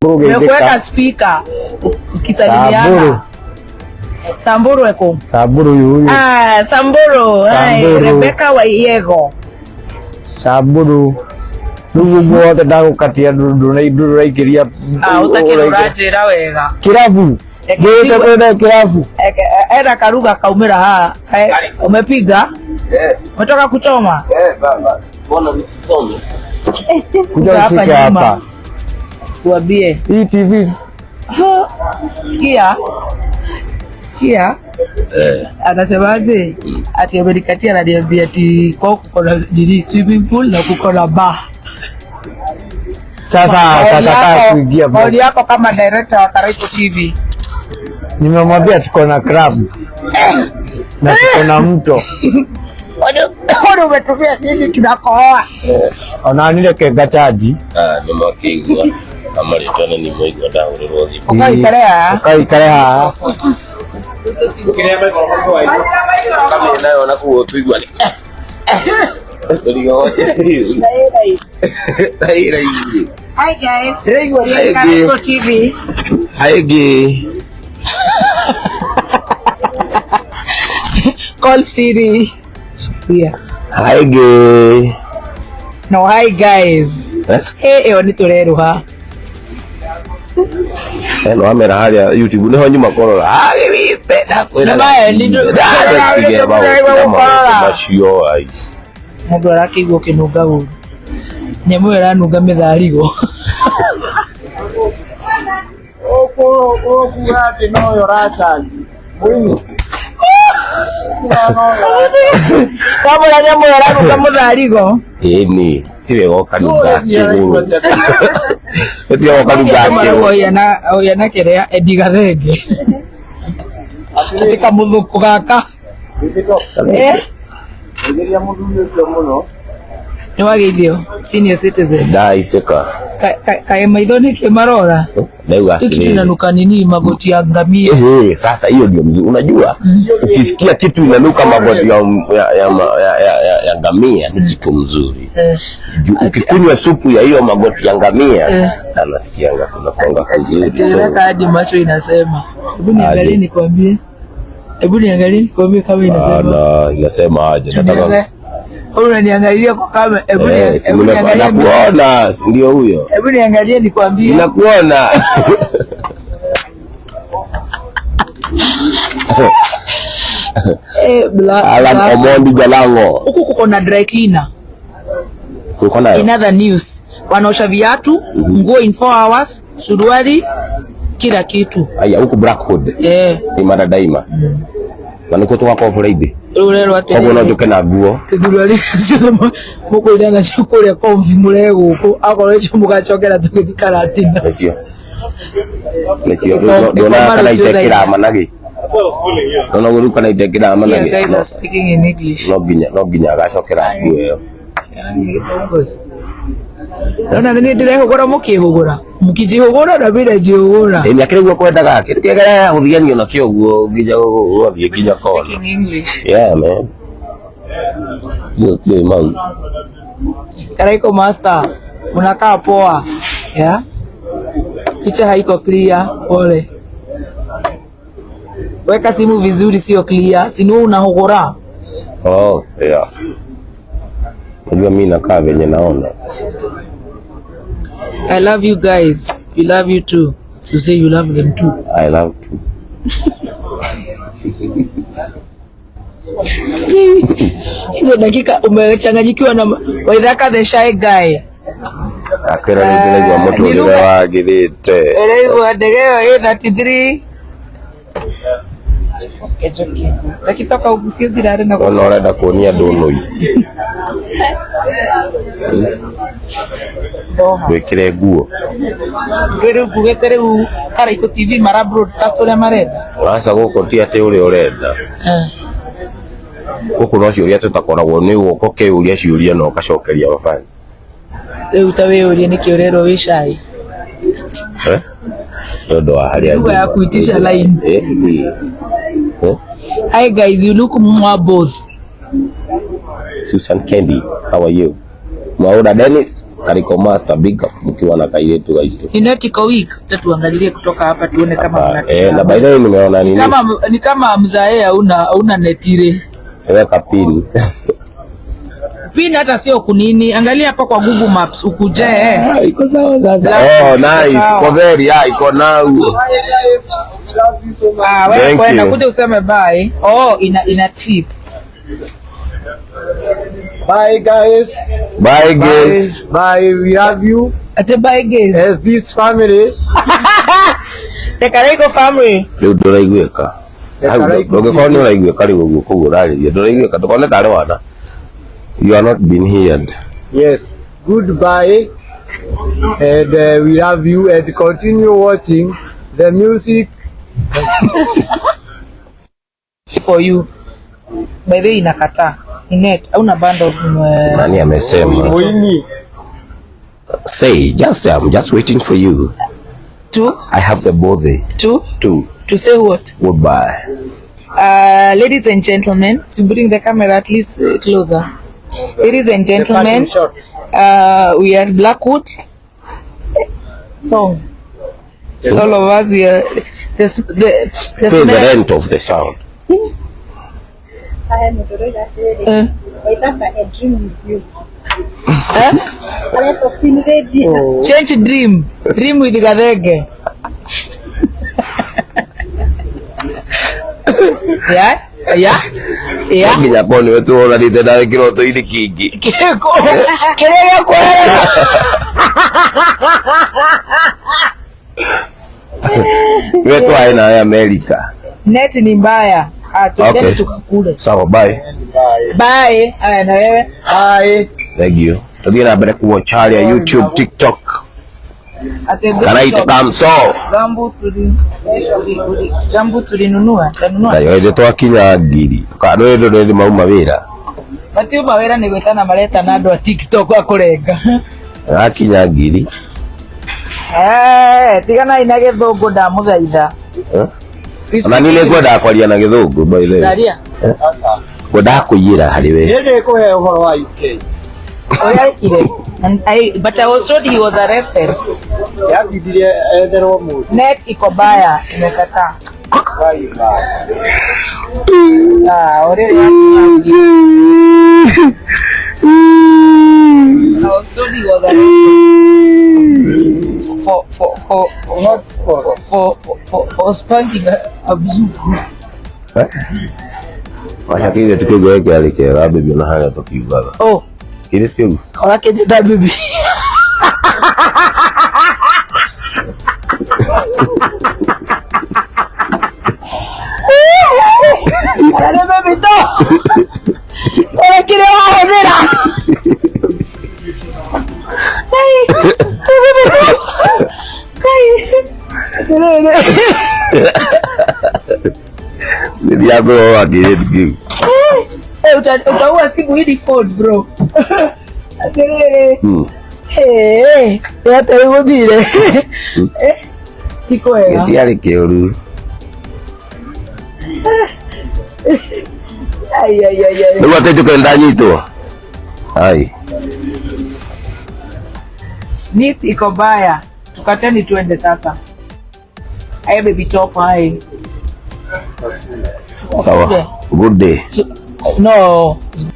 Samburu Nimekuweka geithĩka. speaker Samburu. ukisalimiana. Samburu eko. Samburu yuyu. Ah, Samburu. Hi, Samburu. Rebecca Waiyego. Samburu. Rĩu ũguo wothe ndagũkatia ndũraingĩria. Ah, utakĩrĩ ũranjĩra wega. Kĩrabu. Ngĩte kwenda kĩrabu. Ena karuga kaumĩra haha. Umepiga? Yes. Umetoka kuchoma? Eh, baba. Mbona nisisome? Kuja Hapa ushike nyuma. hapa. Tuambie. Hii TV Sikia. Sikia. Anasemaje? Ati amenikatia ananiambia ati kwao kuko na nini swimming pool na kuko na bar. sasa Maoni akakataa kuingia. Maoni yako kama director wa Karaiko TV. Nimemwambia tuko na club na tuko na mto. Kwani umetumia nini tunakohoa? Ona nireke ngachaji. Ah, nĩ makĩigua na marĩtwa nĩ nĩmũigua ndahũrĩrwo thimũ. Ũkaikare haha. Ũkaikare haha. Ukiria microphone kwa hiyo. Kama nayo na kuo tuigua nĩ Hi guys. Karaiko TV. Haigi. Call Siri. Yeah. Haigi. No, hi guys. Eh? Hey, ĩyo nĩ tũreruha. Eno amera harĩa YouTube nĩho nyuma kũrora. Agĩrĩte ndakwĩra. Nĩ ma, nĩ Ndatige maũndũ macio ai. Mũndũ arakĩigua ũkĩnunga ũru. Nyamũ ĩyo ĩranunga mĩtharigo. Ũkuga atĩ noyo ũracanji. Mwini. Wamũra nyamũ ĩyo ĩranunga mũtharigo. Ĩni, ti wega ũkanunga kĩgũrũ. Ti wega ũkanunga kĩgũrũ. Ũyana kĩrĩa Eddie Gathenge. Atĩ kamũthũkũ gaka. Eh? Geria mũthuri ũcio mũno. Nĩ wageithio senior citizen. Ndaicĩka. Kaĩ maitho nĩkĩ marora? Ndauga Hiki atĩrĩrĩ. kinanuka nini magoti ya ngamia. Ehe, sasa hiyo ndio mzuri. Unajua, ukisikia kitu inanuka magoti ya ngamia ni kitu mzuri. Eh. Ukikunywa supu ya hiyo magoti ya ngamia Eh. anasikianga kuna konga kuzuri. So, Nataka hadi macho inasema. Hebu niangalie Aje. nikwambie. Hebu niangalie nikwambie kama inasema. ana inasema aje? Nataka Niangalie. Wewe unaniangalia kwa kama hebu eh, si hebu niangalie nakuona, si ndio huyo? hebu niangalie nikwambie. Sinakuona. Eh, Alan Omondi Jalango. Huku kuko na dry cleaner. Kuko nayo. In other news, wanaosha viatu, nguo in 4 hours, suruali, kila kitu. Aya, huku Blackwood. Eh, Imara daima. Na niko tugakorwo Friday. rĩu rerwo Koguo no atĩrĩrĩ. njũke na nguo. Thurari ciothe mũkũina nacio kũrĩa kombi mũrehe gũkũ akorwo icio mũgacokera tũgĩthiĩ karatina. Nĩcio. Nĩcio. Ĩko- Ndona ĩkoma kana rũciũ thaa itekĩrama nagĩ. Ndona ũguo rĩu kana itekĩrama Yeah, nagĩ. guys are speaking in English. No nginya agacokera nguo ĩyo. Nona nĩ ndĩrehũgũra mũkĩhũgũra mũkĩnjihũgũra na mimi najihũgũra. Ĩni akĩrĩ guo kwendaga kĩndũ kĩega gũthianio nakĩo guo nginya ũgathiĩ nginya kona. Speaking English. Yeah man. Hiyo kile mau. Karaiko master, unakaa poa. Yeah? Picha haiko clear, pole. Weka simu vizuri, sio clear. Si ni wewe unahogora. Oh, yeah. Unajua mimi nakaa venye naona. I love you guys. We love you too. So say you love them too. I love to. Hizo dakika umechanganyikiwa na Waithaka the shy guy. Akwĩra rĩu ndĩraigua Ni mũtũrĩre lugha- wagĩrĩte. Ũraigua ndege ĩyo ĩ 33. Takitoka ugusie thirarĩ na Wona ũrenda kuonia andũ nũi. Doha. Wĩkĩre nguo. Rĩu ngugĩte rĩu Karaikũ TV mara broadcast ũrĩa marenda. Aca gũkũ ti atĩ ũrĩa ũrenda. Eh. Gũkũ no ciũria tũtakoragwo nĩ gũka ũkĩũria ciũria na ũgacokeria mabani. Rĩu ta wĩyũrie nĩkĩ ũrerwo wĩ shy. Eh? Nĩ ũndũ wa harĩa Lugha ya nyuma. kuitisha line. Eh, eh. Hi guys, you look mwa both. Susan Kendi, how are you? Mwaura Dennis. Kariko Master, big up mkiwa na kairetu gaitu. Inet iko weak. Acha tuangalilie kutoka hapa tuone kama Eh, na by the way nimeona nini? Kama ni kama mzae hauna netire. Weka pin. Pin hata sio kunini. Angalia hapa kwa Google Maps ukuje. Ah, iko sawa sasa. Oh, nice. Iko very, ah, iko now. Ah, wewe Thank kwenda you. kuja useme bye. Oh, ina chip. Bye guys. Bye guys. Bye, we love you Ate bye guys. as this family. The Karaiko family. Rĩu ndũraiguĩka. The Hau, Karaiko ndũngĩkorwo nĩ ũraiguĩka rĩu ũguo koguo ũrarĩria ndũraiguĩka ndũkone tarĩ wana. You are not being heard. Yes. Goodbye. And we love you and continue watching the music. For you. By the way inakataa. Inet hauna bundles mwe. Nani amesema? Muini. Say, just I'm just waiting for you. To I have the body to to to say what? goodbye. Ladies and gentlemen, to bring the camera at least closer. Ladies and gentlemen, we are Blackwood song. All of us, we are the Pay the smell. rent of the sound. Haya nĩndĩroiga atĩrĩrĩ, waitaka a dream with you. Eh? Aretwo Queen Radio. Change dream, dream with Gathege. Yeah, yeah, yeah. Nginya korwo nĩwe tuonanĩte narĩ kĩroto-inĩ kĩngĩ. Kĩrĩa gĩakũherera. Nĩwe twarĩ nawe America. Net ni mbaya. Ah, tuendeni Okay. tukakule. Sawa, bye. Bye. Aya, na wewe. Bye. Thank you. Tũthiĩ na mbere kuwatch harĩa YouTube, TikTok. Ate Karaita kamso. Gambu tuli gambu tulinunua, tanunua. Ndayoete twakinya ngiri. Rwendo rwĩrĩ mauma wĩra. Matiuma wĩra nĩ gwĩtana maretana andũ a TikTok a kũrenga. Akinya ngiri. Eh, tiganai na gĩthũngũ ndamũthaitha. Eh? Ona niĩ nĩngwendaga kwaria na gĩthũngũ by the way. Ndaria. Ngwendaga kũiyĩra harĩ we. Niĩ ndĩkũhe ũhoro wa UK. Ũrĩa ekire. And I, but I was told he was arrested. Yambindire etherwo mũndũ. Net iko baya, imekataa. Bye bye. Ah, already. I was told he was arrested for Hotspot. for spanking a mzungu. Wacha kile tukigwe kĩarĩ kĩega baby ona harĩa tũkiugaga. Oh, Kile kĩu. ũrakĩnjĩta bibi. Ararĩ bibi to. Ũrĩa kĩrĩa wahũthĩra. Ai, bibi to. Ai. Atĩrĩrĩ. Nĩthiaga kĩrĩtu kĩu. Eh, utaua simu hii ni phone bro. Atĩrĩrĩ. Eh, atĩ gũthire. Eh, ti kwega. Gĩtiarĩ kĩũru. Ai ai ai ai. Rĩu atĩ njũke ndanyitwo. Ai. Net iko baya. Tukateni tuende sasa. Aye baby top hai. Sawa. Good day. So, no, it's